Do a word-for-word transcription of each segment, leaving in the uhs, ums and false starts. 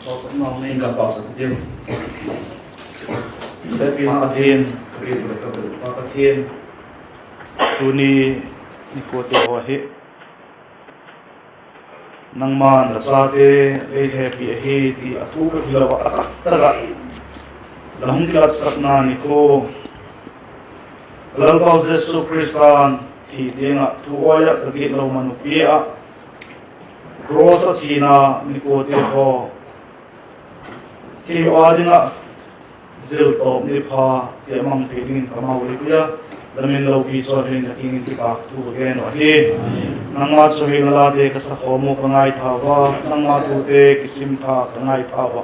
Pauchapna nei ka pauchap ding. Hepina a ding, ka biak leh ka bel pa Pathian, tuni nikuate haw hi nangma'n la chate lei hepi ahi ti a thu ka hilo ah, a tak tak ah la hung kilatsakna nikhua, ka Lalpau Jesu Khrista'n thi tiang ah thu awi ah ka gitlo man u pi ah, cross ah thina nikuate haw, kei â ding ah zil tawp ni pha ti a mang thei dingin ka mau lipui a, la min lopi chawi in la kiang in kipâk thu ka gen uh ahi. Nangma chawihoina late ka sakhawm u ka ngaithau a, nangma thute kisim tha ka ngaithau a,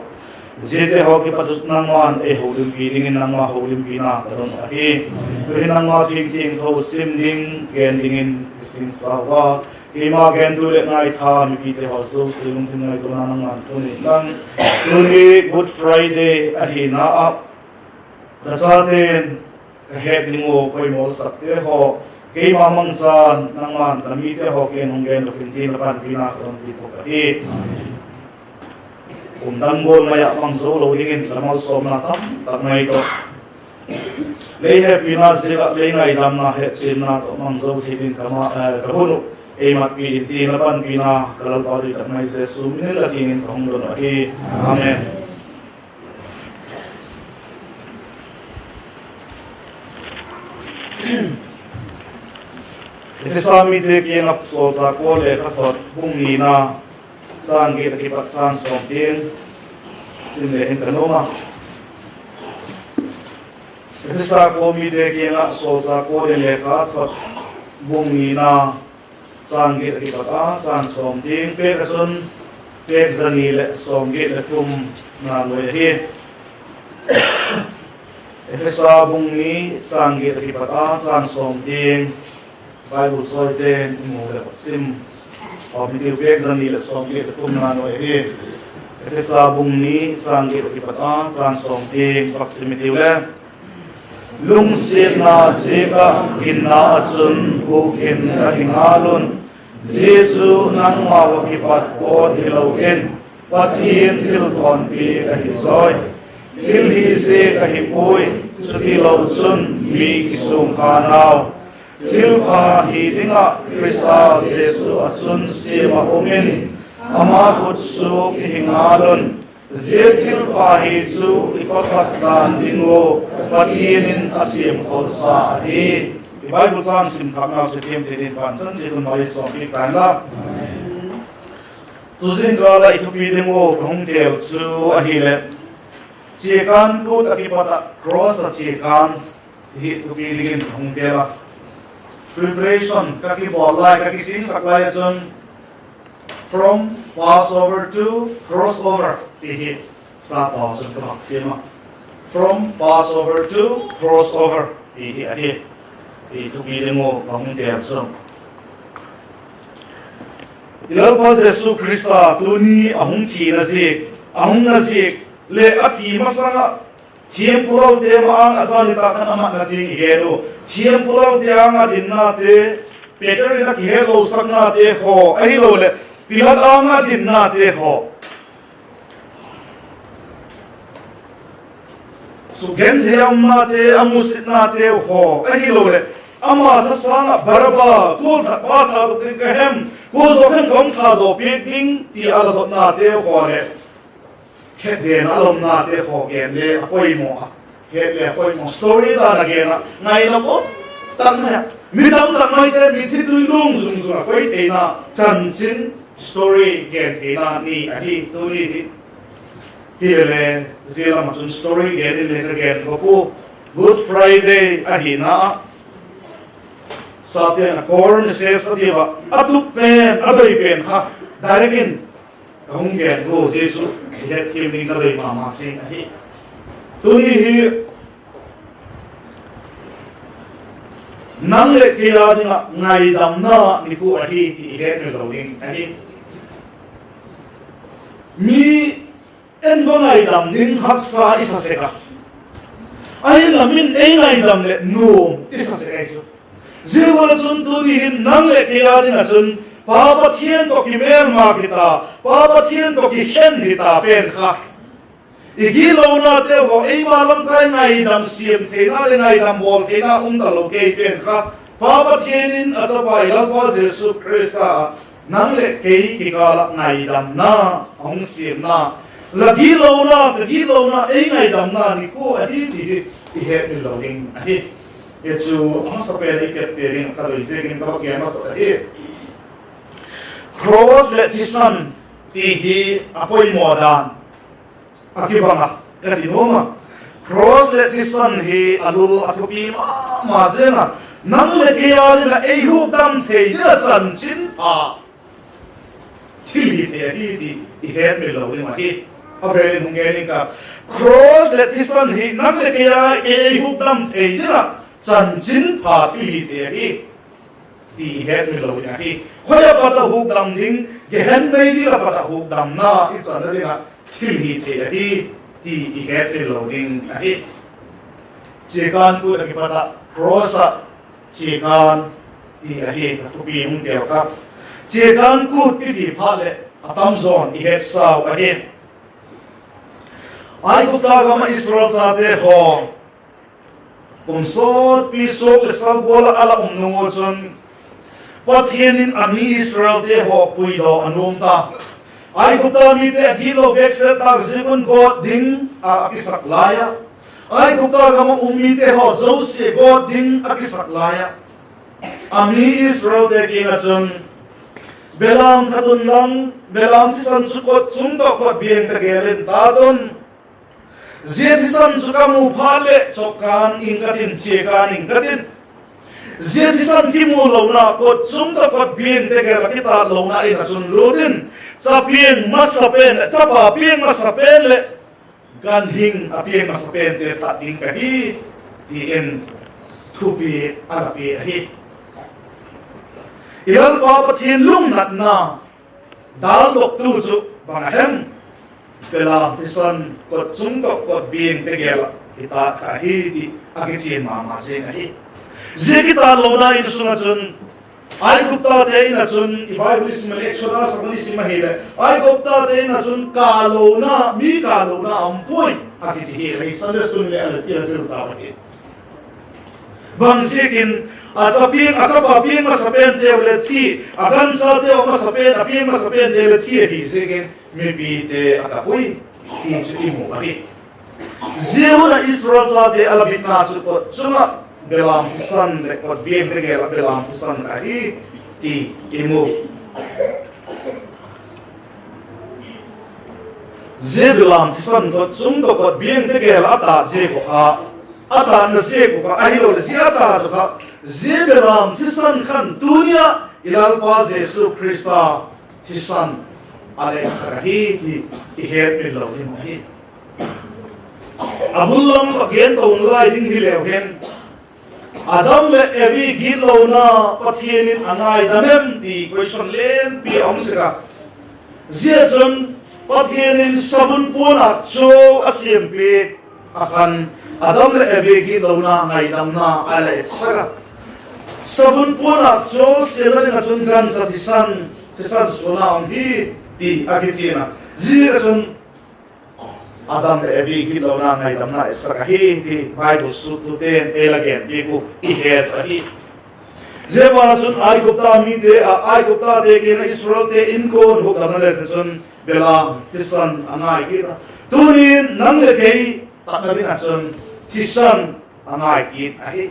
ziate haw kipat nangma'n ei holimpi dingin nangma holimpina ka don uh ahi. Tu'hin nangma thu thiangtho sim ding, gen dingin ka singsau a, keima gentu leh ngaitha mipite haw zosia lungthim ngaituana nangma'n tuni in lang, tuni Good Friday ahina ah, la chate'n ka het ding uh poimawsakte haw, keima mangchan nangma'n la mite haw kiang hung gen dok intin, la panpina ka don piak uh ahi. Kum dang gual mai ah mang zo lo dingin la malsawmna tamtak mai tawh, lei hepina ziak ah lei ngaidamna hetchianna tawh mang zo thei dingin ka hun uh ei matpi intin, la panpina ka Lalpau doi tak mai Jesu min in la kiang in ka hung don uh ahi. Amen. Ephesa mite kiang ah Sawlchâk Paul lekhathot bung nina, châng giat ah kipat châng sawm tiang sim le hin ka nuam a. Ephesa khua mite kiang ah Sawlchâk Paul in lekhathot bung nina, châng giat ah kipat a châng sawm tiang, pêk ah chun pêk za ni leh sawm giat leh thumna nuai ahi. Ephesa bung ni, châng giat ah kipat a châng sawm tiang, Bible sawite'n i mu leh vak sim. Aw, mitiu, pêk za ni leh sawm giat leh thumna nuai ahi. Ephesa bung ni, châng giat ah kipat a châng sawm tiang vak sim mitiu le. Lungsiatna ziak ah ginna ah chun gûk hin la hi ngal un; zia chu nangmau ah kipat pawt hilo in, Pathian thilthawnpiak ahi zawi. Thil hi ziak ahi puai, chutilo chun mi kisûngkha nau, thilpha hi ding ah Khrista Jesu ah chun siam ah um in, ama khut suak i hi ngal un; zia thilpha hi chu i khawsak dan ding ua Pathian in a siam khawlsa ahi. I Bible châng sim thâknau chu thiam thei dingin Pathian in hun malsawmpiak ta'n la. Tu zingkâl ah i thupi ding ua ka hung têl chu ahileh, chiakân kût ah kipat ah cross ah chiakân, ti hi thupi dingin ka hung têl a. Preparation ka kibawl lai, ka kisingsak lai ah chun, From Passover to Crossover ti hi sapau chun ka vak siam a. From Passover to Crossover ti hi ahi. I thupi ding ua ka hung têl chu, i Lalpa Jesu Khrista tuni a hung thina ziak, a hungna ziak leh a thi masang ah thiampulaute ma-âng a zan nitâk khan a matna tiang i gen u. Thiampulaute âng ah dinnate, Peter in a kihetlosaknate haw ahiloleh Pilat âng ah dinnate haw, sukgenthei a umnate, a musitnate haw ahiloleh ama thasâng ah Baraba, tualthat pa thadok ding ka hem, kua zaw hem ka hung thadawk piak ding ti a la dotnate haw leh, khetden a lawmnate haw gen le a poimaw a, het le a poimaw, story dan a gen ah ngaina um tak mai a, mi tam tak maite mitthi tui lung zung zung a koi theina chanchin, story gen theina ni ahi tuni hi. Hilele, zia lam ah chun story gen in le ka gen khawp ua, Good Friday ahina ah, Satan a core message a tiu ah, a tup pen, a doi pen kha direct in ka hung gen ua, zia chu i hetthiam ding ka doi ma ma zing ahi. Tuni hi nang leh kei â ding ah ngaidamna nikhua ahi ti i hetmil lo ding ahi. Mi en va ngaidam ding haksa i sa sek a, ahinla min ei ngaidam leh nuam i sa sek ahi chu. Zia gual ah chun tuni hin nang leh kei â ding ah chun Pa Pathian tawh kimêlma hita, Pa Pathian tawh kikhen hita pen kha, i gitlonate haw eima lam kai ngaidam siam theina leh ngaidam bawl theina um talo kei pen kha, Pa Pathian in a chapa i Lalpa Jesu Khrista ah nang leh kei kikâl ah ngaidamna a hung siamna, la gitlona, ka gitlona ei ngaidamna nikhua ahi ti hi i hetmil lo ding ahi. Hi chu a masapen i tepte ding ka doi ziakin ka va gen masat ahi. Cross leh thisan ti hi a poimaw dan a kibang a, ka ti nuam a. Cross leh thisan hi a lul a thupi ma ma ziang a, nang leh kei â ding ah ei hukdam thei ding ah chanchinpha thil hi thei ahi ti i hetmil lo ding ahi. A vêl in hung gen ing ka, cross leh thisan hi nang leh kei â, kei ei hukdam thei ding ah chanchinpha thil hi thei ahi ti i hetmil lo ding ahi. Khoi ah pat ah hukdam ding, gehen meidil ah pat ah hukdamna i channa ding ah thil hi thei ahi ti i hetmil lo ding ahi. Chiakân kût ah kipat ah cross ah chiakân ti ahi, a thupi hung tel kha. Chiakân kût i ti phat leh a tamzaw'n i hetsau ahi. Aigupta gam ah Israel chate haw kum sawtpi suak leh sawt gual ah a la um nung u chun, Pathian in a mi Israelte haw puidaw a nuam ta. Aigupta mite a gitlo bêk sek tâk ziak un gawt ding ah a kisak lai ah, Aigupta gam ah um mite haw zosia gawt ding a kisak lai ah, a mi Israelte kiang ah chun, Belam that unlang, belam thisan chu kot chung tawh kot biang tegel in tat un. Zia thisan chu ka mu phat leh chawkân ing ka tin, chiakân ing ka tin. Zia thisan kimu lona kot chung tawh kot biang tegel ah kitât lona In ah chun lût in, cha piang masapen leh chapa piang masapen leh ganhing a piang masapente that ding ka hi, ti in thupi a la pia ahi. I Lalpa Pathian lungnatna dâldoktu chu bang a hem? Belam thisan kot chung tawh kot biang tegel ah kitât kha ahi ti a kichian ma ma zing ahi. Zia kitât lona In sung ah chun, Aiguptate In ah chun, i Bible i sim a leh Exodus a hun i sim ahileh, Aiguptate In ah chun kâlona, mi kâlona um puai a kiti hi ahi. Sunday school leh a la, i la zil tau ahi. Bang ziakin? A cha piang, a chapa piang masapente le thi, a ganchate masapen, a piang masapente le thi ahi ziakin mipite a kap ui, ti chu i mu ahi. Zia hun ah Israel chate a la bitna chu kot chung ah belam thisan leh kot biang tegel ah belam thisan ahi, ti i mu. Zia belam thisan kot chung tawh kot biang tegel ah a tât ziak uh kha, a tâtna ziak uh kha ahiloleh zia a tât uh kha, zia belam thisan khan tuni ah i Lalpa Jesu Khrista thisan a la etsak ahi ti i hetmil lo ding ahi. A bul lam a gen to nalai ding hileu hen, Adam leh Evi gitlona Pathian in a ngaidam em ti question lianpi a um sek a. Zia chun Pathian in savun puan ah chual a siampiak ah khan Adam leh Evi gitlona ngaidamna a la etsak a. Savun puan ah chual siamna ding ah chun gancha thisan, thisan suana um hi ti a kichian a. Ziak ah chun Adam leh Evi gitlona ngaidamna etsak ahi ti Bible suttute'n ei la genpiak uh i het ahi. Zia ban ah chun Aigupta mite ah, Aiguptate kiang ah Israelte inkuan hukdamna le chun belam thisan a ngai kit a. Tunin nang leh kei tatna ding ah chun thisan a ngai kit ahi.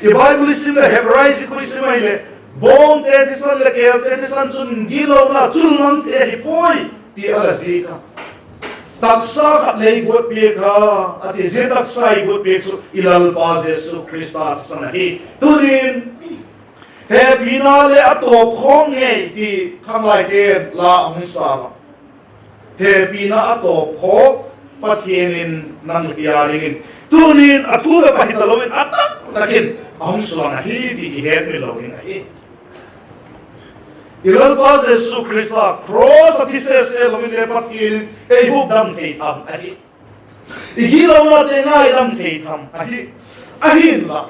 I Bible i sim leh Hebrai ziak khu i sim ahileh, bawngte thisan leh kêlte thisan chun gitlona chulmang thei ahi puai ti a la zik a. Taksa khat lei guat piak a, a ti, zia taksa i guat piak chu i Lalpa Jesu Khrista thisan ahi. Tunin hepina leh a tawpkhawk ngei ti khanglaite'n la a hung sa a. Hepina a tawpkhawk Pathian in nang leh kei â dingin tunin a thu bep ahi talo in a tak tak in a hung sulang ahi ti i hetmil lo ding ahi. I Lalpa Jesu Khrista cross ah thi sese lo in le Pathian in ei hukdam thei tham ahi. I gitlonate ngaidam thei tham ahi. Ahinla,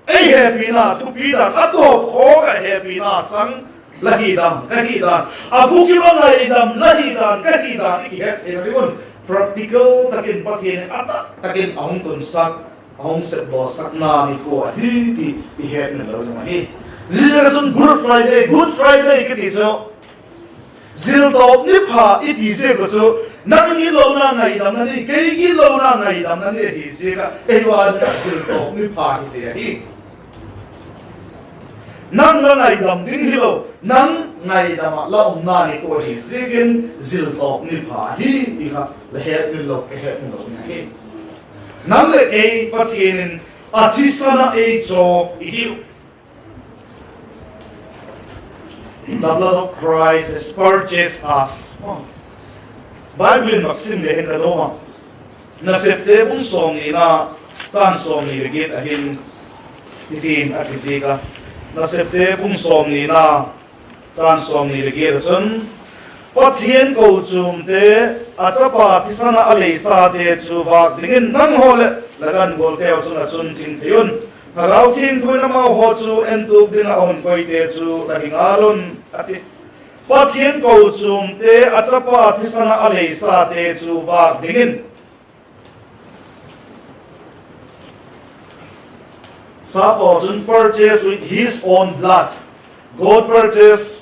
ei hepina thupi dan a tawpkhawk ah hepina chang la hi dan, ka hi dan, a bukim a ngaidam la hi dan, ka hi dan i kihet theina ding un practical tak in Pathian in a tak tak in a hung tunsak, a hung sepdawsakna nikhua ahi ti i hetmil lo ding ahi. Ziaziakchun Good Friday, Good Friday kiti chu ziltawp ni pha i ti ziak uh chu, nang gitlona ngaidamna ni, kei gitlona ngaidamna ni ahi ziak ah ei ua ziltawp ni pha hi ti ahi. Nang la ngaidam ding hilo, nang ngaidam ah la umna nikhua ahi ziakin ziltawp ni pha hi ti kha la hetmil lo, ka hetmil lo ding ahi. Nang leh kei Pathian in a thisan ah ei chawk i hiu. The blood of Christ has purchased us. Bible in vak sim le hin ka dawm a. Nasepte bung sawmnina, châng sawmni leh giat ah hin hitin a kizik a. Nasepte bung sawmnina, châng sawmni leh giat ah chun, Pathian kochuamte a chapa thisan ah a leisate chu vâk dingin nanghaw leh la gangualteu chun a chun ching thei un. Thagau Thiangtho in amau haw chu entuak ding ah a hun koite chu la hi ngal un, a ti. Pathian kochuamte a chapa thisan ah a leisate chu vâk dingin Sapau chun purchased with his own blood. God purchased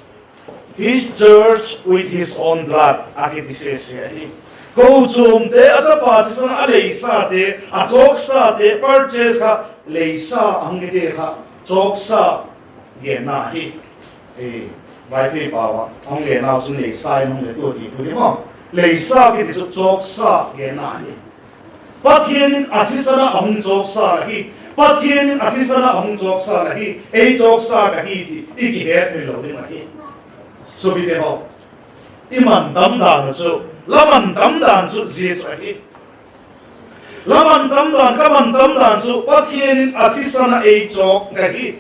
his church with his own blood a kiti sese ahi. Kochuamte a chapa thisan ah a leisate, a chawksate, purchase kha leisa a hung kiti kha chawksa genna hi. Vaiphei pau ah a hung gennau chun leisa in hung le tua ti thu hi maw. Leisa kiti chu chawksa genna hi. Pathian in a thisan ah a hung chawksa la hi. Pathian in a thisan ah a hung chawksa la hi. Ei chawksa ka hi ti i kihetmil lo ding ahi. Suapite haw, i mantam dan uh chu, la mantam dan chu zia chu ahi. La mantam dan, ka mantam dan chu Pathian in a thisan ah ei chawk ka hi.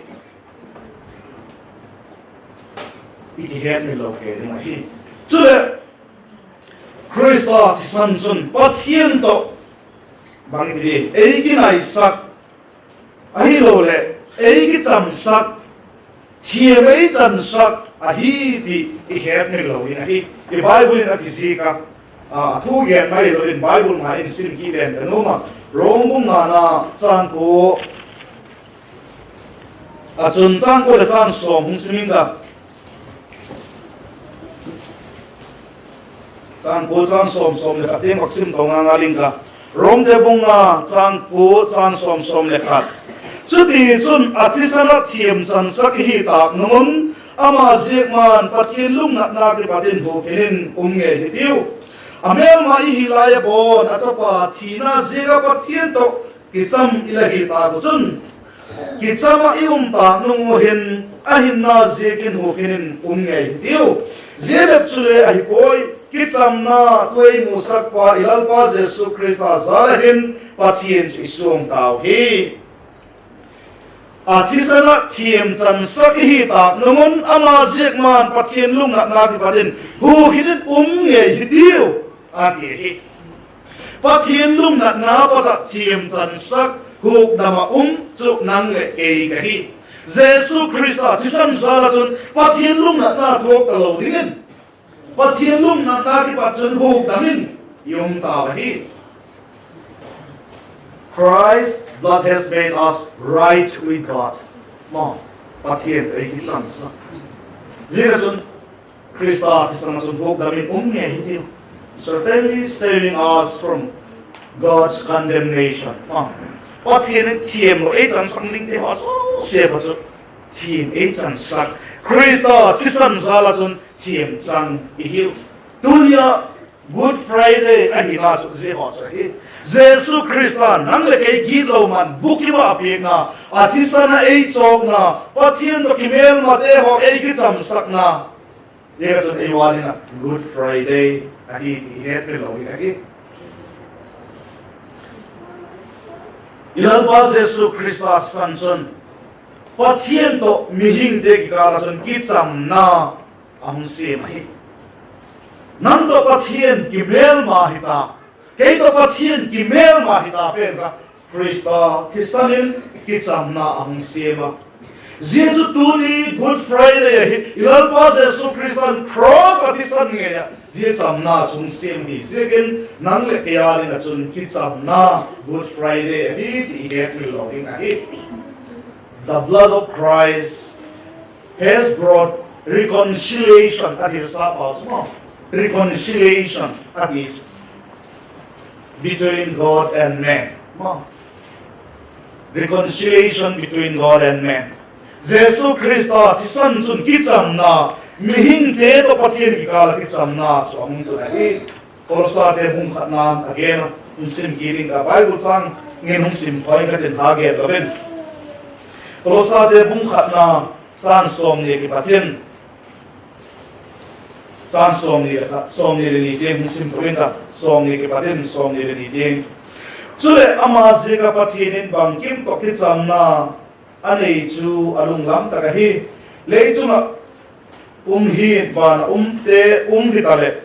I kihetmil lo kei ding ahi. Chuleh Khrista thisan chun Pathian tawh bang i ti di, ei kinaisak, ahiloleh ei kichamsak, thiam ei chansak ahi ti i hetmil lo ding ahi. I Bible in a kizik a, a thu gen mai lo in Bible ma in sim kit leng ka nuam a. Rom bung ngana, châng kua, a chun châng kua leh châng sawm hung sim ing ka. Châng kua, châng sawm, sawm leh khat tiang vak sim to ngal ngal ing ka. Romte bung nga, châng kua, châng sawm, sawm leh khat. Chutichun a thisan ah thiam chansak i hi tâk nung un, ama ziak ma'n Pathian lungnatna kipat in hukhin in um ngei hitiu. A mêlma i hi lai a bawn a chapa thina ziak ah Pathian tawh kicham i la hi tâk uh chun, kicham ah i um tâk nung uh hin a hinna ziakin hukhin in um ngei hitiu. Zia bep chule ahi puai, kichamna tuai musakpa i Lalpa Jesu Khrista jal ah hin Pathian chu i suang tau hi. A thisan ah thiam chansak i hi tâk nung un, ama ziak ma'n Pathian lungnatna kipat in hukhin in um ngei hitiu, a ti ahi. Pathian lungnatna pat ah thiam chansak hukdam ah um chu nang leh kei ka hi. Jesu Khrista thisan jal ah chun Pathian lungnatna thuak talo dingin, Pathian lungnatna kipat chun hukdam in i um tau ahi. Christ's blood has made us right with God. Maw, Pathian ei kichamsak. Ziak ah chun Khrista thisan ah chun hukdam in um ngei hitiu. Certainly saving us from God's condemnation. Pathian in thiam lo ei chansak dingte haw zosia haw chu thiam ei chansak, Khrista thisan jal ah chun thiam chang i hiu. Tuni ah Good Friday ahina chu zia haw chu ahi. Jesu Khrista nang leh kei gitlo man bukim ah a piakna, a thisan ah ei chawkna, Pathian tawh kimêlmate haw ei kichamsakna, ziak ah chun ei ua ding ah Good Friday ahi ti i hetmil lo ding ahi. I Lalpa Jesu Khrista thisan chun Pathian tawh mihingte kikâl ah chun kichamna a hung siam ahi. Nang tawh Pathian kimêlma hita, kei tawh Pathian kimêlma hita pen kha Khrista thisan in kichamna a hung siam a. Zia chu tuni Good Friday ahi, i Lalpa Jesu Khrista'n cross a thisan ngei ah zia chamna chu hung siam hi ziakin, nang leh kei â ding ah chun kichamna Good Friday ahi ti i hetmil lo ding ahi. The blood of Christ has brought reconciliation, a ti sa pau chu maw, reconciliation a ti chu, between God and man. Maw, reconciliation between God and man. Jesu Khrista thisan chun kichamna, mihingte tawh Pathian kikâl ah kichamna chu a hung tun ahi. Kolosate bung khatna'n a gen a, hung sim kit ing ka, Bible châng ngen hung sim thawi ka tin, ha gen lo in. Kolosate bung khatna, châng sawmni kipat in, châng sawmni leh khat, sawmni leh ni tiang hung sim tho ing ka, sawmni kipat in sawmni leh ni tiang. Chuleh ama ziak ah Pathian in bangkim tawh kichamna a nei chu a lunglam tak ahi. Lei chung ah um hi, van ah umte um hitaleh,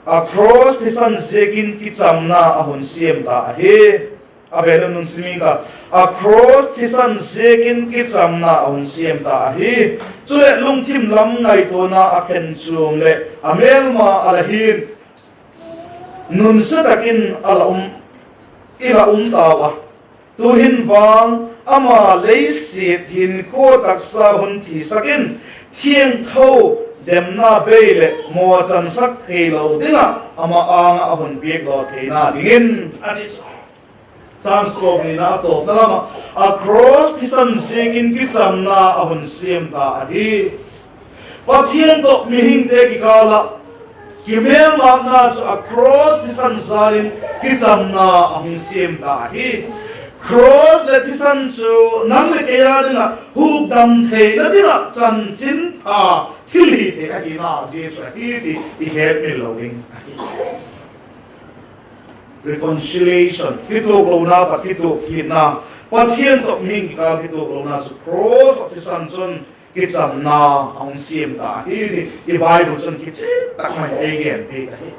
a cross thisan ziakin kichamna a hun siam ta ahi. A vêl un hung sim ing ka, a cross thisan ziakin kichamna a hun siam ta ahi. Chuleh lungthim lam ngaituana a khenchuam leh a mêlma a la hin, nunsia tak in a la um, i la um tau a. Tu'hin vang ama leisiat hinkhua taksa hun thisak in, thiangtho demna bei leh mawchansak theilo ding ah ama âng ah a hun piakdaw theina dingin, a ti chu. Châng sawmnina a tawpna lam ah, a cross thisan ziakin kichamna a hun siam ta ahi. Pathian tawh mihingte kikâl ah kimêlmâkna chu a cross thisan jal in kichamna a hung siam ta ahi. Cross leh thisan chu nang leh kei â ding ah hukdam theina ding ah chanchinpha thilhithei ahina zia chu ahi ti i hetmil lo ding ahi. Reconciliation, kituaklona pat kituak kitna, Pathian tawh mihing kikâl kituaklona chu cross ah thisan chun kichamna a hung siam ta ahi ti i Bible chun kichian tak mai ei genpiak ahi.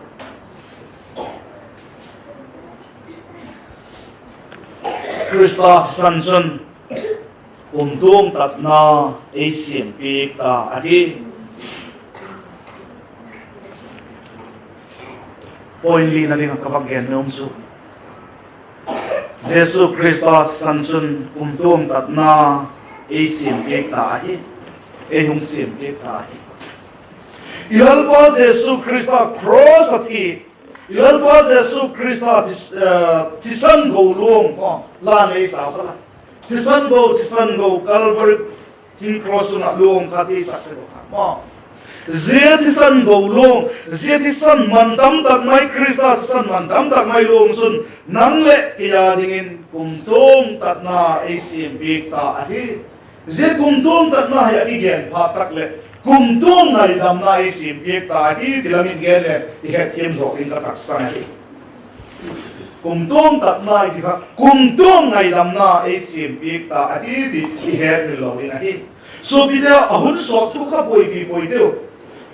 Khrista thisan chun kumtuang tatna ei siampiak ta ahi. Point lina ding ah ka vak gen nuam chu, Jesu Khrista thisan chun kumtuang tatna ei siampiak ta ahi, ei hung siampiak ta ahi. I Lalpa Jesu Khrista cross ah thi, i Lalpa Jesu Khrista thi, eh, thisan go luang, la nei sau kha la, thisan go, thisan go, Calvary thing cross sung ah luang kha ti sak sek kha maw. Zia thisan go luang, zia thisan man tam tak mai, Khrista thisan man tam tak mai luang chun nang leh kei â dingin kumtuang tatna ei siampiak ta ahi. Zia kumtuang tatna hi a kigen phat tak leh kumtuang ngaidamna ei siampiak ta ahi ti lam in gen le i hetthiam zaw ding ka taksang ahi. Kumtuang tatna i ti kha kumtuang ngaidamna ei siampiak ta ahi ti i hetmil lo ding ahi. Suapite, a hun sawt thu kha buaipi puai tiu.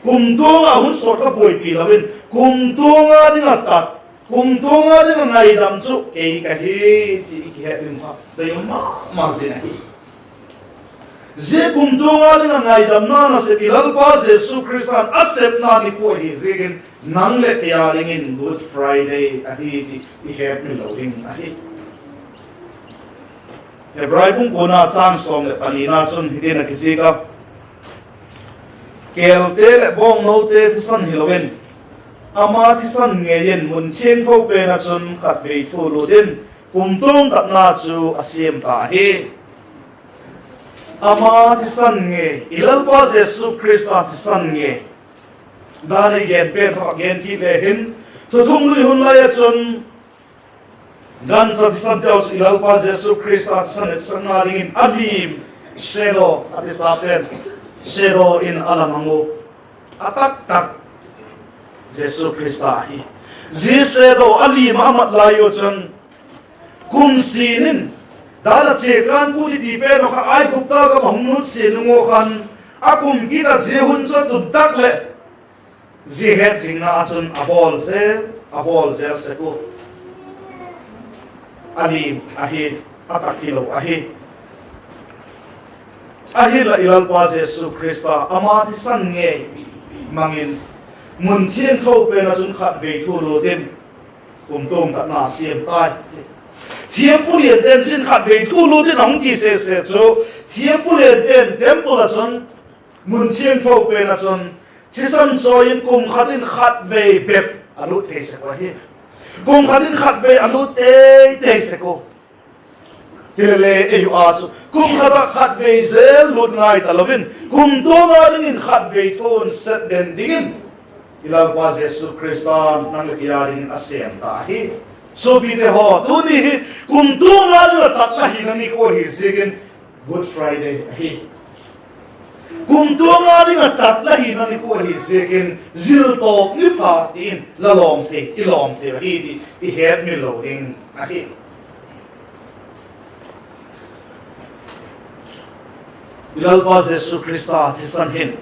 Kumtuang ah a hun sawt kha buaipi lo in, kumtuang â ding ah tat, kumtuang â ding ah ngaidam chu kei ka hi ti i kihet ding kha dei um ma ma zing ahi. Zia kumtuang â ding ah ngaidamna nasep i Lalpa Jesu Khrista'n a sepna nikhua hi ziakin nang leh kei â dingin Good Friday ahi ti i hetmil lo ding ahi. Hebrai bung kuana châng sawm leh panina chun hitin a kizik a: Kêlte leh bawngnote thisan hilo in, ama thisan ngei in mun thiangtho pen ah chun khatvei thulût in kumtuang tatna chu a siam ta ahi. Ama thisan ngei, i Lalpa Jesu Khrista thisan ngei dan i gen pen kha gen kit le hin, Thuthung Lui hun lai ah chun gancha thisan teu chu i Lalpa Jesu Khrista thisan etsakna dingin a lim, shadow a tisa pen, shadow in a la mang u, a taktak Jesu Khrista ahi. Zia shadow a lim ah a mat lai u chun kum sin in, dan a chia kân put i ti pen uh kha Aigupta gam a hung nutsia nung ua khan, a kum kit ah zia hun chu a tun tak leh zia hetzingna ah chun a bawl zel, a bawl zel sek u. A lim ahi, a tak hilo ahi. Ahinla i Lalpa Jesu Khrista ama thisan ngei mang in, mun thiangtho pen ah chun khatvei thu lut in kumtuang tatna a siam tai. Thiampu liante'n zia khatvei thu lut in a hung ti sese chu, thiampu liante'n temple ah chun, mun thiangtho pen ah chun thisan chawi in kum khat in khatvei bep a lut thei sek uh ahi. Kum khat in khatvei a lut tei tei sek uh. Hilele ei uh a chu kum khat ah khatvei zel lut ngai talo in, kumtuang â dingin khatvei thu set den dingin i Lalpa Jesu Khrista'n nang leh kei â dingin a sêm ta ahi. Suapite haw, tuni hi kumtuang â ding ah tat la hina nikhua ahi ziakin Good Friday ahi. Kumtuang â ding ah tat la hina nikhua ahi ziakin ziltawp ni pha ti in la lawm thei, i lawm thei ahi ti i hetmil lo ding ahi. I Lalpa Jesu Khrista thisan hin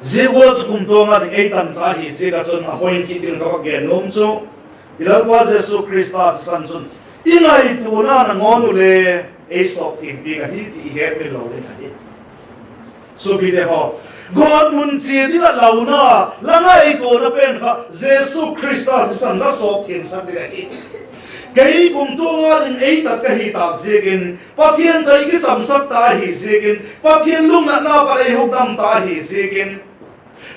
zia gual chu kumtuang â ding ei tan ta ahi ziak ah chun a hoi kit ding ka va gen nuam chu, i Lalpa Jesu Khrista thisan chun i ngaituana nangawn uh le ei sawpthiang piak ahi ti i hetmil lo ding ahi. Suapite haw, gawtmun chia ding ah launa, la ngaituana pen kha Jesu Khrista thisan la sawpthiangsak ding ahi. Kei kumtuang â ding ei tat ka hi tâk ziakin, Pathian tawh i kichamsak ta ahi ziakin, Pathian lungnatna pat ei hukdam ta ahi ziakin,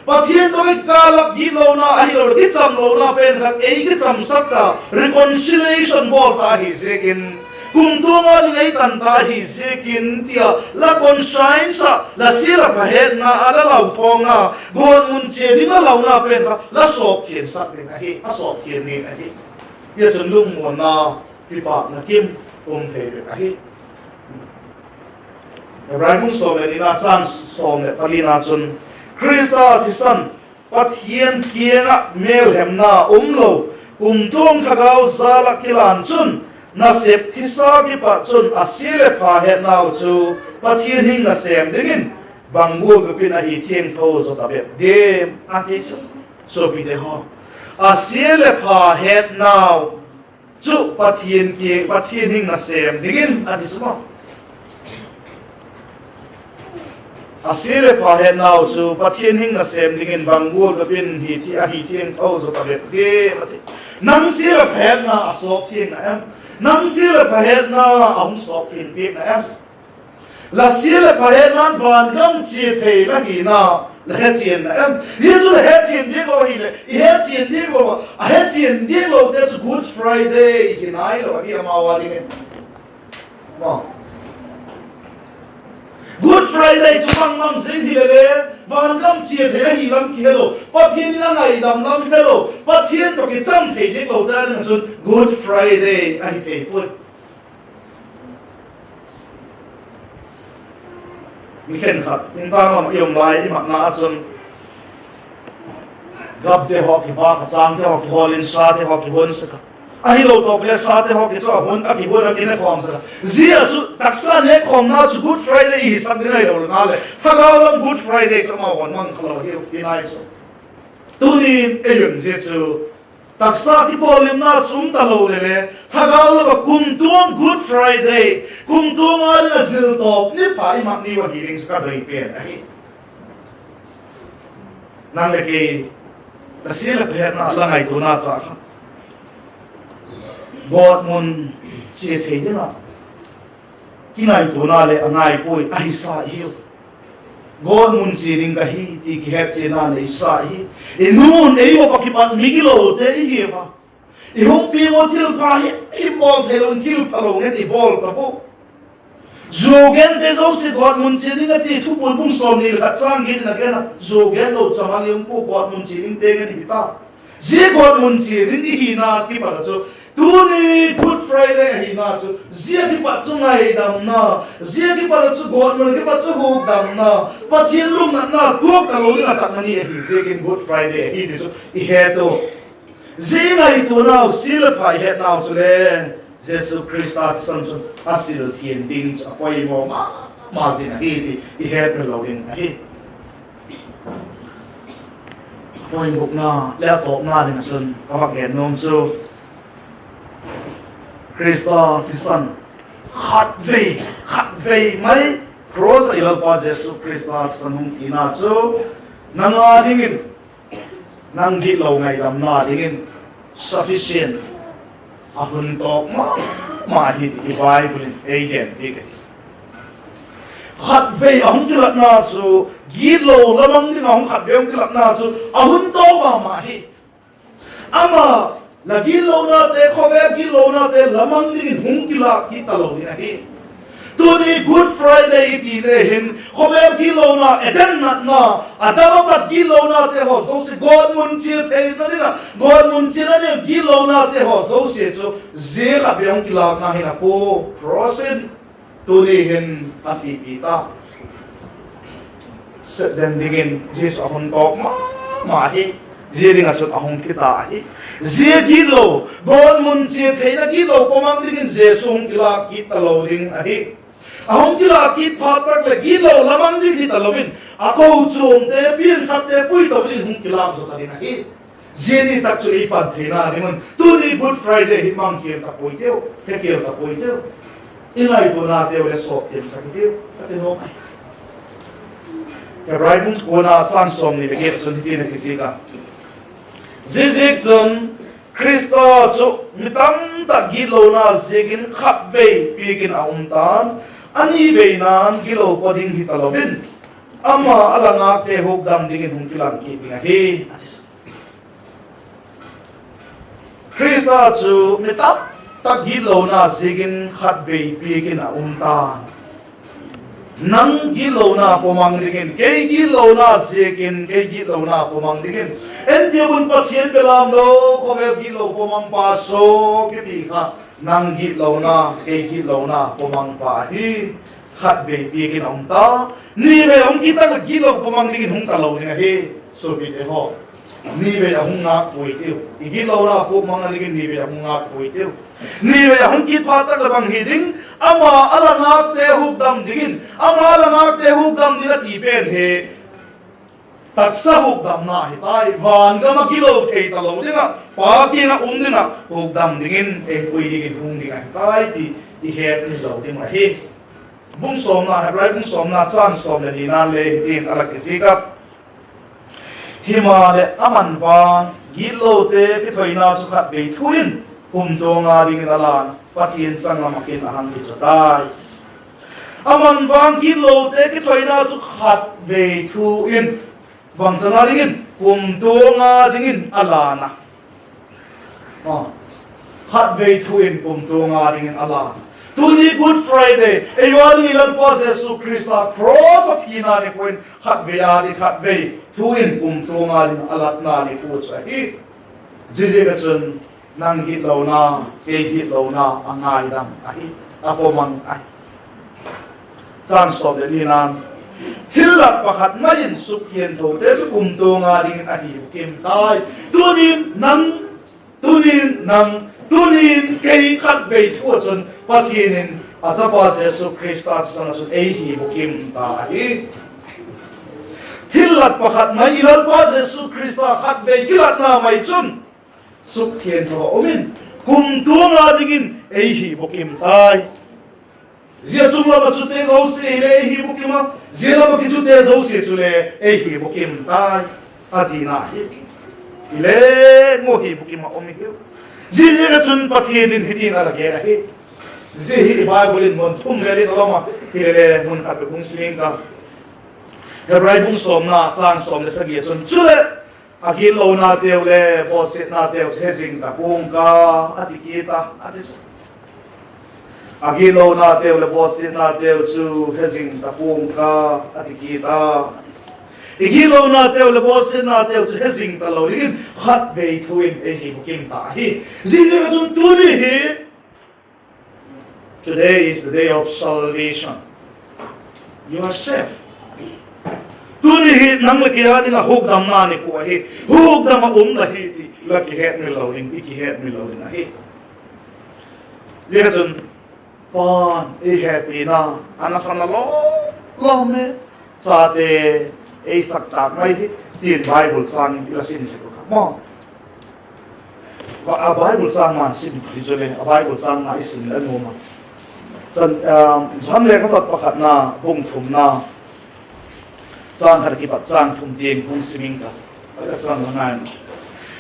Pathian tawh i kâl ah gitlona ahiloleh kichamlona pen kha ei kichamsak ta, reconciliation bawl ta ahi ziakin, kumtuang â ding ei tan ta ahi ziakin ti a la conscience ah, la sia leh pha hetna ah la lauthawngna, gawtmun chia ding la launa pen kha la sawpthiangsak ding ahi, a sawpthiang ding ahi. Zia chun lungmuanna, kipakna kim um thei bep ahi. Hebrai bung sawm leh nina chang sawm leh palina chun, Khrista thisan, Pathian kiang ah mêlhemna um lo, kumtuang thagau jâl ah kilan chun, nasep thisa kipat chun a sia leh pha hetnau chu Pathian hing nasêm dingin bang gual bep in a hi thiangtho zaw ta bep diam a ti chu. Suapite haw, a sia leh pha hetnau chu Pathian ki, Pathian hing nasêm dingin a ti chu maw. A sia leh pha hetnau chu Pathian hing nasêm dingin bang gual bep in hi thi, a hi thiangtho zaw ta bep diam a ti. Nang sia leh pha hetna a sawpthiang na em? Nang sia leh pha hetna a hung sawpthiang piak na em? La sia leh pha hetna'n vangam chia thei la hina la hechian na em? Hi chu la hechian diak lo ahileh, i hechian diak lo a, a hechian diak lote chu Good Friday hi nai lo ahi amau â dingin. Good Friday chu bangmang zing hilele, vangam chia thei ahi lam kihelo, Pathian in a ngaidam lam helo, Pathian tawh kicham thei diak lote â ding ah chun Good Friday ahi thei puai. Mi khenkhat thingtâng lam i um lai i matna ah chun, gapte haw kivâk a, chângte haw kihawl in, sate haw kihunsak a, ahilo tawp le sate haw kichawk a, hun a kihun a, kinekhawmsak a. Zia chu taksa nekhawmna chu Good Friday i hisak ding ahilo ngal leh, thagau lam Good Friday chu amau haw'n mang kha lo hi ti nai chu. Tuni'n ei un zia chu taksa kipawllimna chu um talo leh le, thagau lam ah kumtuang Good Friday, kumtuang â ding ah ziltawp ni pha i mat ni uh ahi ding chu ka doi pen ahi. Nang leh kei, la sia leh pha hetna, la ngaituana cha kha gawtmun chia thei ding ah kingaituana leh a ngai puai, ahisa i hiu. Gawtmun chia ding ka hi ti kihetchianna neisa i hi. I nu'n ei uap ah kipat migilote i hiu a, i hung piang uh thilpha hi, hi bawl theilo in thilphalo ngen i bawl ta pu. Zuau gente zosia gawtmun chia ding a ti, Thupuan bung sawmni leh khat châng giat in a gen a, zuau gen lo chaman i um pua, gawtmun chia dingte ngen i hi ta. Zia gawtmun chia ding i hina kipat ah chu, tuni Good Friday ahina chu, zia kipat chu ngaidamna, zia kipat ah chu gawtmun ah kipat chu hukdamna, Pathian lungnatna tuak talo ding ah tatna ni ahi ziakin Good Friday ahi ti chu i het u. Zia i ngaituanau, sia leh pha i hetnau chule Jesu Khrista thisan chun a sil thiang ding chu a poimaw ma ma zing ahi ti i hetmil lo ding ahi. Poimaw bupna leh a tawpna ding ah chun ka va gen nuam chu, Khrista thisan khatvei, khatvei mai Cross ah i Lalpa Jesu Khrista thisan hung thina chu nang â dingin, nang gitlo ngaidamna dingin sufficient, a hun tawk ma ma hi ti i Bible in ei gen piak ahi. Khatvei a hung kilatna chu, gitlo la mang ding a hung khatvei hung kilatna chu a hun tawk ma ma hi. Ama la gitlonate, khawvel gitlonate la mang dingin hung kilâk kit talo ding ahi. Tuni Good Friday i ti le hin khawvel gitlona, Eden natna, Adam a pat gitlonate haw zosia, gawtmun chia theina ding ah, gawtmun chiana ding ah gitlonate haw zosia chu zia khatvei hung kilâkna hin a pua, cross in. Tuni hin a thipi ta. Sep den dingin zia chu a hun tawk ma ma hi. Zia ding ah chun a hung thi ta ahi. Zia gitlo, gawtmun chia theina gitlo pawmang dingin Jesu hung kilâk kit talo ding ahi. A hung kilâk kit phat tak leh gitlo la mang ding hi talo in, a kochuamte, piangthakte pui to dingin hung kilâk zaw ta ding ahi. Zia ni tak chu ei pan theina ding un tuni Good Friday hi mang khial ta puai tiu, he khial ta puai tiu. I ngaituanateu le sawp thiamsak hitiu ka ti nuam ahi. Hebrai bung kuana châng sawmni leh giat chun hitin a kizik a: Ziaziakchun, Khrista chu mi tamtak gitlona ziakin khatvei piak in a um ta'n, a niveina'n gilo paw ding hi talo in, ama a la ngâkte hukdam dingin hung kilang kit ding ahi, a ti. Khrista chu mi tamtak gitlona ziakin khatvei piak in a um ta'n. Nang gitlona pawmang dingin, kei gitlona ziakin, kei gitlona pawmang dingin. En ti un, Pathian belam lo, khawvel gitlo pawmangpa saw kiti kha, nang gitlona, kei gitlona pawmangpa hi khatvei piak in a um ta. Nivei a hung kit tak leh gitlo pawmang dingin hung talo ding ahi. Suapite haw, nivei a hung ngâk puai tiu. I gitlona pawmang a dingin nivei a hung ngâk puai tiu. Nivei a hung kit phat tak leh bang hi ding? Ama a la ngâkte hukdam dingin, ama a la ngâkte hukdam ding a ti pen hi taksa hukdamna hi tai. Van gam ah gilo thei talo ding ah, Pa kiang ah um ding ah hukdam dingin ei pui dingin hung ding ahi tai ti i hetmil lo ding ahi. Bung sawmna, Hebrai bung sawmna châng sawm leh nina le hitin a la kizik a: Himaleh, aman vang gitlote kithoina chu khatvei thu in kumtuang â dingin a lan, Pathian changlam ah khin a hang kichu tai. Aman vang gitlote kithoina chu khatvei thu in, bangchan â dingin, kumtuang â dingin a lan a. Khatvei thu in kumtuang â dingin a lan. Tuni Good Friday, ei ua ding i Lalpa Jesu Khrista cross a thina nikhua in khatvei â ding, khatvei thu in kumtuang â ding a latna nikhua chu ahi. Ziaziak ah chun nang gitlona, kei gitlona a ngaidam ahi, a pawmang ahi. Châng sawm leh nina, thillat pakhat mai in sukthiangthote chu kumtuang â dingin a hi bukim tai. Tunin nang, tunin nang, tunin kei khatvei thu ah chun Pathian in a chapa Jesu Khrista thisan ah chun ei hi bukim ta ahi. Thillat pakhat mai, i Lalpa Jesu Khrista khatvei kilatna mai chun sukthiangtho a um in, kumtuang â dingin ei hi bukim tai. Zia chung lam ah chute zosia hile ei hi bukim a, zia lam ah kichute zosia chule ei hi bukim tai, a tina hi. Hile, ngu hi bukim a um hiu. Ziaziak ah chun Pathian in hitin a la gen ahi. Zia hi i Bible in mun thum vel in a lawm a, hilele mun khat bep hung sim ing ka. Hebrai bung sawmna châng sawm leh sagi ah chun, chuleh, a gitlonateu le bawsiatnateu chu he zing ta pua'ng ka, a ti kit a, a ti chu. A gitlonateu leh bawsiatnateu chu he zing ta pua'ng ka, a ti kit a. I gitlonateu leh bawsiatnateu chu he zing talo dingin khatvei thu in ei hi bukim ta ahi. Ziaziak ah chun tuni hi, today is the day of salvation. You are saved. Tuni hi nang leh kei â ding ah hukdamna nikhua ahi. Hukdam ah um la hi ti la kihetmil lo ding, i kihetmil lo ding ahi. Ziaziak ah chun, Pa'n ei hepina a nasana lawm lawm e, chate ei sak tâk mai hi, ti'n Bible châng in i la sim sek uh kha maw. A Bible châng man sim hi chu le, a Bible châng ma i sim le a nuam a. Chan, ah, Johan lekhathot pakhatna, bung thumna, châng khat a kipat châng thum tiang hun sim ing ka. A ka chang la ngai.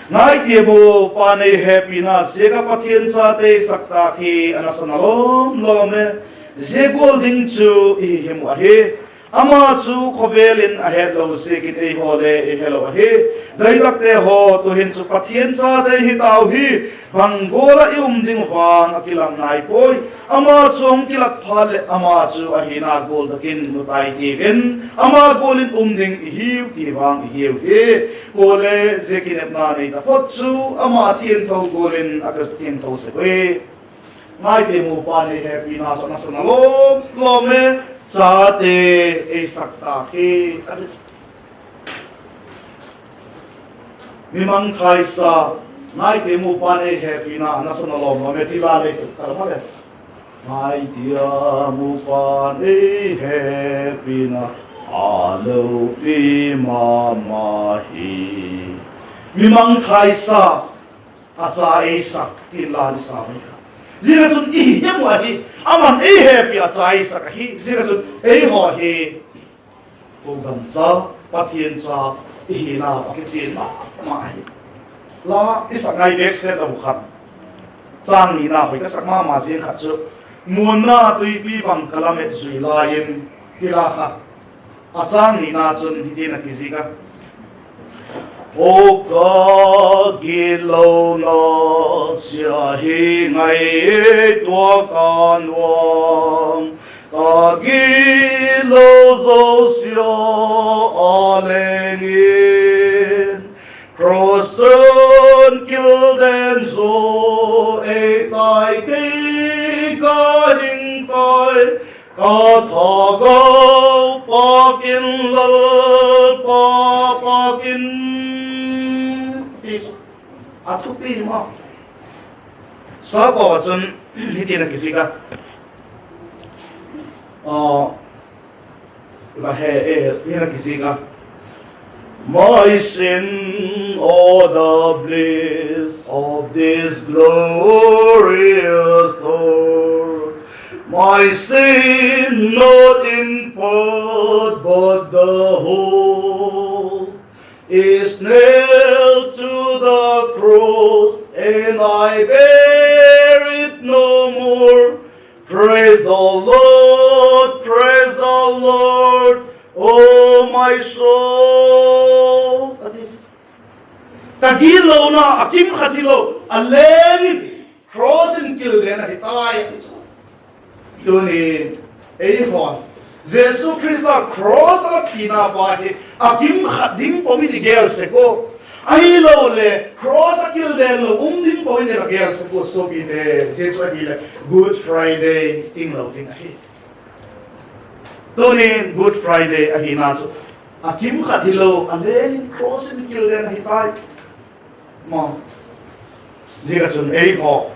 Ngai tiam u, Pa'n ei hepina ziak ah Pathian chate ei sak tâk hi a nasa na lawm lawm e. Zia gual ding chu i hi him uh ahi. Ama chu khawvel in a hetlo ziakin eihaw le ei helo ahi. Doi takte haw, tu'hin chu Pathian chate hi tau hi, bang gual ah i um ding vang a kilang nai puai. Ama chu hung kilat phat leh ama chu a hina gual tak in mu tai tiu in, ama gual in um ding i hiu ti vang i hiu hi. Kuale zia kinepna nei taphot chu ama thiangtho gual in a ka thiangtho sek ui. Ngai tiam u, Pa'n ei hepina chu a nasa na lawm lawm e, chate ei sak tâk hi, a ti. Mi mangthaisa, ngai tiam u, Pa'n ei hepina a nasa na lawm lawm e ti la lei suk kal ma le. Ngai tiam u, Pa'n ei hepina a lopi ma ma hi. Mi mangthaisa, a cha ei sak ti la i sa mai kha. Ziak ah chun i hi him uh ahi, ama'n ei hepi a cha ei sak ahi. Ziak ah chun eihaw hi pugam cha, Pathian cha i hina a kichian ma ma hi. La i sak ngai bêk set a bu khat, châng nina hoi ka sak ma ma ziang khat chu, Muanna tuipi bang ka lamet zui lai in, ti la kha. A châng nina chun hitin a kizik a: Aw ka gitlona chia hi ngai tuak a nuam, ka gitlo zosia a leng in, cross chun kilden zaw ei tai, kei ka hing tai, ka thagau pâk in, Lalpa pâk in, ti chu a thupi ma. Sapau ah chun hitin a kizik a, a, la he e, hitin a kizik a: My sin, oh, the bliss of this glorious thought. My sin, not in part, but the whole, is nailed to the cross, and I bear it no more. Praise the Lord, praise the Lord, oh my soul. Ka gitlona a kimkhat hilo a leng in, cross in kilden ahi tai, a ti chu. Tuni, eihaw'n Jesu Khrista cross a la thina pa hi a kimkhat ding pawm in i gel sek ua, ahiloleh cross a kilden lo um ding pawm in i la gel sek ua suapite. Zia chu ahileh Good Friday tinglo ding ahi. Tuni Good Friday ahina chu a kimkhat hilo a leng in cross in kilden ahi tai. Zia ka chun eihaw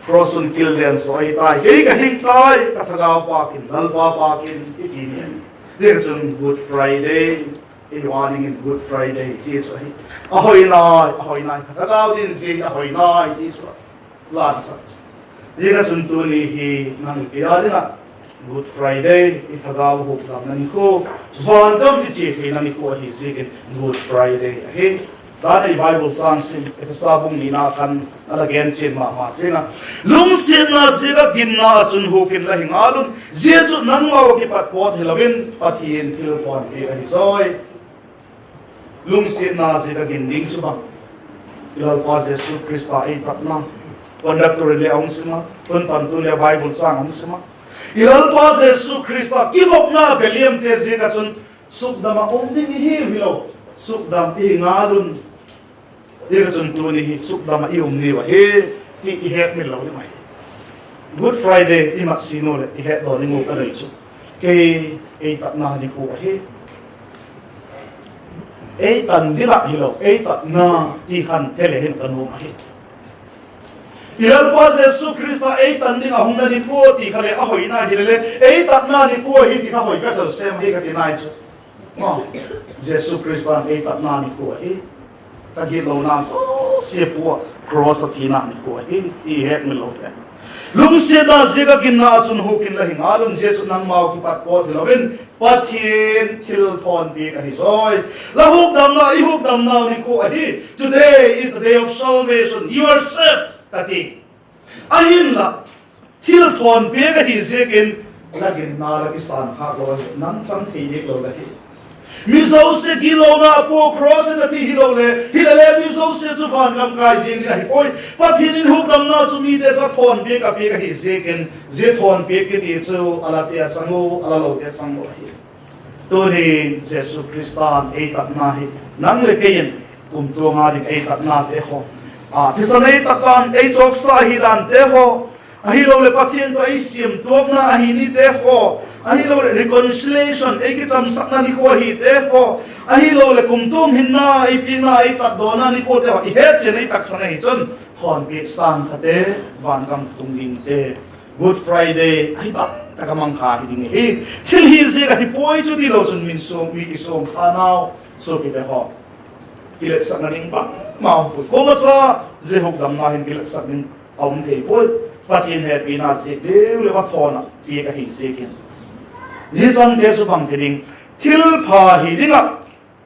cross in kilden zaw ahi tai, kei ka hing tai, ka thagau pâk in, Lalpa pâk in, i ti ni. Zia ka chun Good Friday, eihaw dingin Good Friday zia chu ahi. A hoi nai, a hoi nai, ka thagau ding zia a hoi nai ti chu la i sak chu. Zia ka chun tuni hi nang le kei â ding ah Good Friday, i thagau hukdamna nikhua, vangam i chia theina nikhua ahi ziakin Good Friday ahi. Dan ei Bible châng sim, Ephesa bung nina khan a la gen chian ma ma zing a: Lungsiatna ziak ah ginna ah chun huk in la hi ngal un; zia chu nangmau ah kipat pawt hilo in, Pathian thilpawm hi ahi zawi. Lungsiatna ziak ah gin ding chu bang? I Lalpa Jesu Khrista ei tatna. Conductor in le a hung sim a, hun pantu le Bible châng a hung sim a, i Lalpa Jesu Khrista kivopna beliamte ziak ah chun sukdam ah um ding i hiu hilo, sukdam i hi ngal un. Zia ka chun tuni hi sukdam ah i um niu ahi ti i hetmil lo ding ahi. Good Friday i mat sin u leh i hetdaw ding uh ka doi chu, kei, ei tatna nikhua ahi. Ei tan ding ah hilo, ei tatna ti khan he le hin ka nuam ahi. I Lalpa Jesu Khrista ei tan ding ah hung na nikhua ti kha leh a hoi nai hile le, ei tatna nikhua ahi ti kha hoi ka sel sem ahi ka ti nai chu. Jesu Khrista'n ei tatna nikhua ahi. Ka gitlona zosia pua ah cross a thina nikhua ahi ti hetmil lo ding ahi. Lungsiatna ziak ah ginna ah chun huk inla hi ngal un, zia chu nangmau kipat pawt hilo in, Pathian thilthawnpiak ahi zawi. La hukdamna, i hukdamnau nikhua ahi. Today is the day of salvation. You are saved, ka ti. Ahinla, thilthawnpiak ahi ziakin, la ginna la kisânkhâk lo ahi, nang chang thei diak lo la hi. Mi zosia gitlona a pua cross in a thi hilo le, hilele mi zosia chu vangam kai zing ding ahi puai. Pathian in hukdamna chu mite chu a thawnpiak a piak ahi ziakin, zia thawnpiak kiti chu a late a chang u, a la lote a chang u ahi. Tuni'n Jesu Khrista'n ei tatna hi nang leh kei in kumtuang a ding ei tatnate haw, a thisan ei tat dan, ei chawksa ahi dante haw, ahiloleh Pathian tawh ei siam tuakna ahi nite haw, ahiloleh reconciliation ei kichamsakna nikhua ahite haw, ahiloleh kumtuang hinna ei piakna, ei tatdawna nikhuate haw i hetchian ei taksan ahi chun, thawnpiak sâng khate, vangam tung dingte, Good Friday ahi bang tak a mang kha hi ding ahi. Thil hi ziak ahi puai chu tilo chun min suang, mi kisuang kha nau, suapite haw, kiletsakna ding bangma um puai. Kuama cha zia hukdamna hin kiletsak ding a um thei puai. Pathian hepina ziak deu leh a thawn a piak ahi ziakin, zia changte chu bang thei ding? Thilpha hi ding ah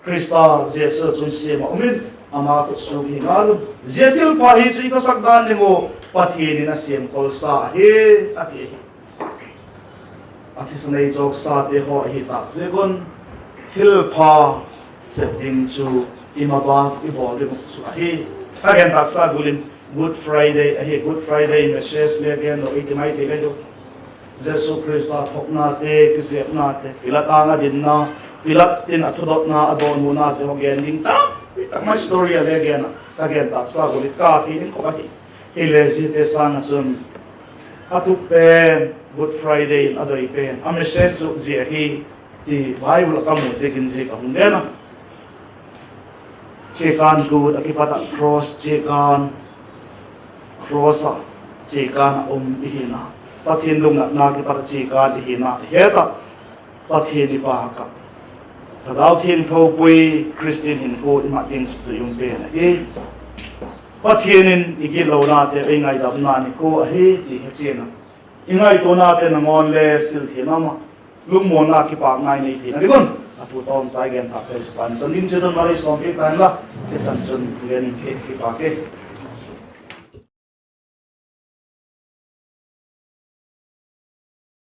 Khrista Jesu chun siam ah um in, ama khut suak hi ngal un, zia thilpha hi chu i khawsak dan ding uh Pathian in a siam khawlsa ahi, a ti ahi. A thisan ei chawksate haw ahi tâk ziak un, thilpha sep ding chu i ma bâk i bawl ding uh chu ahi. Ka gen tâksa gual in Good Friday ahi, Good Friday message le gen lo i ti mai thei ka hi u. Jesu Khrista thuaknate, kizepnate, Pilat âng a dinna, Pilat in a thudotna, a dawnhunate haw gen ding tampi tak mai story a le gen ah, ka gen tâksa gual in ka thei ding khop ahi. Hile ziate sâng ah chun a tup pen, Good Friday in a doi pen, a message chu zia ahi ti Bible ah ka mu ziakin zia ka hung gen a. Chiakân kût ah kipat ah cross chiakân, cross ah chiakân ah um i hina, Pathian lungnatna kipat ah chiakân i hina i het ah, Pathian i pâk ah, Thagau Thiangtho pui Khristian hinkhua i mat ding chu tui um pen ahi. Pathian in i gitlonate ei ngaidamna nikhua ahi ti hechian a, i ngaituanate nangawn le sil theina um ah, lungmuanna kipâkna i nei theina ding un, a thu tawmchai gen thâk thei chu pan chan ding chiat un malei sawmpiak ta inla, i chan chun gen in kipâk e.